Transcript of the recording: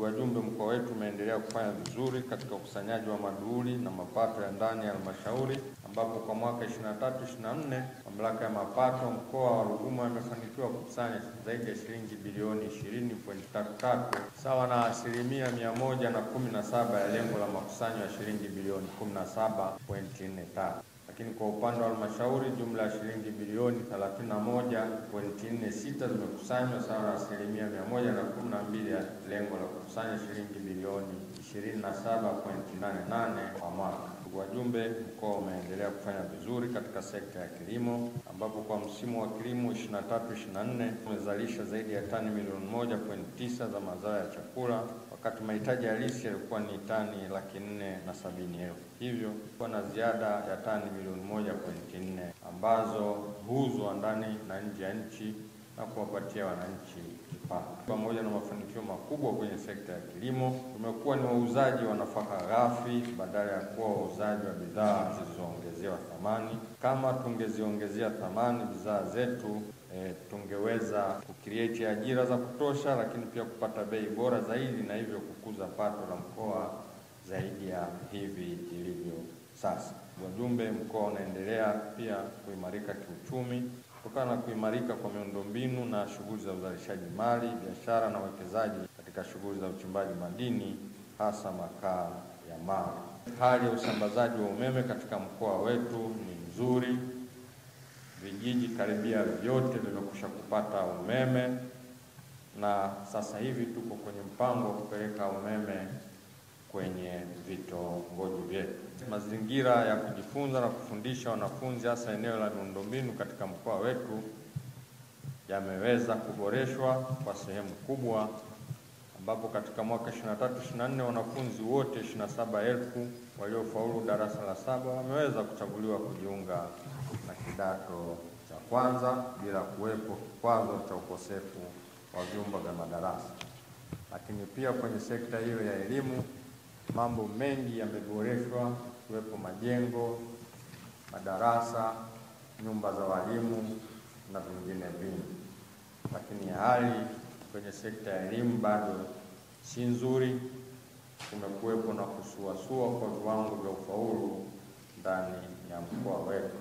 Wajumbe, mkoa wetu umeendelea kufanya vizuri katika ukusanyaji wa maduhuli na mapato ya ndani ya halmashauri, ambapo kwa mwaka 23/24 mamlaka ya mapato mkoa wa Ruvuma yamefanikiwa kukusanya zaidi ya shilingi bilioni 20.33 sawa na 117% ya lengo la makusanyo ya shilingi bilioni 17.43. Lakini kwa upande wa halmashauri, jumla ya shilingi bilioni 31.46 zimekusanywa sawa na 112% ya lengo la kukusanya shilingi bilioni 27.88 kwa mwaka. Wajumbe, mkoa umeendelea kufanya vizuri katika sekta ya kilimo, ambapo kwa msimu wa kilimo 23/24 umezalisha zaidi ya tani milioni 1.9 za mazao ya chakula, wakati mahitaji halisi yalikuwa ni tani 470,000. Hivyo kuwa na ziada ya tani milioni 1.4 ambazo huuzwa ndani na nje ya nchi na kuwapatia wananchi kipato. Pamoja na mafanikio makubwa kwenye sekta ya kilimo, tumekuwa ni wauzaji wa nafaka ghafi badala ya kuwa wauzaji wa bidhaa zilizoongezewa thamani. Kama tungeziongezea thamani bidhaa zetu, tungeweza kucreate ajira za kutosha, lakini pia kupata bei bora zaidi na hivyo kukuza pato la mkoa zaidi ya hivi ilivyo sasa. Wajumbe, mkoa unaendelea pia kuimarika kiuchumi kutokana na kuimarika kwa miundombinu na shughuli za uzalishaji mali, biashara na uwekezaji katika shughuli za uchimbaji madini hasa makaa ya mawe. Hali ya usambazaji wa umeme katika mkoa wetu ni nzuri. Vijiji karibia vyote vimekwisha kupata umeme na sasa hivi tuko kwenye mpango wa kupeleka umeme kwenye vitongoji vyetu. Mazingira ya kujifunza na kufundisha wanafunzi hasa eneo la miundombinu katika mkoa wetu yameweza kuboreshwa kwa sehemu kubwa, ambapo katika mwaka 23/24 wanafunzi wote 27,000 waliofaulu darasa la 7 wameweza kuchaguliwa kujiunga na kidato cha kwanza bila kuwepo kikwazo cha ukosefu wa vyumba vya madarasa. Lakini pia kwenye sekta hiyo ya elimu mambo mengi yameboreshwa, kuwepo majengo, madarasa, nyumba za walimu na vingine vingi. Lakini hali kwenye sekta ya elimu bado si nzuri. Kumekuwepo na kusuasua kwa viwango vya ufaulu ndani ya mkoa wetu.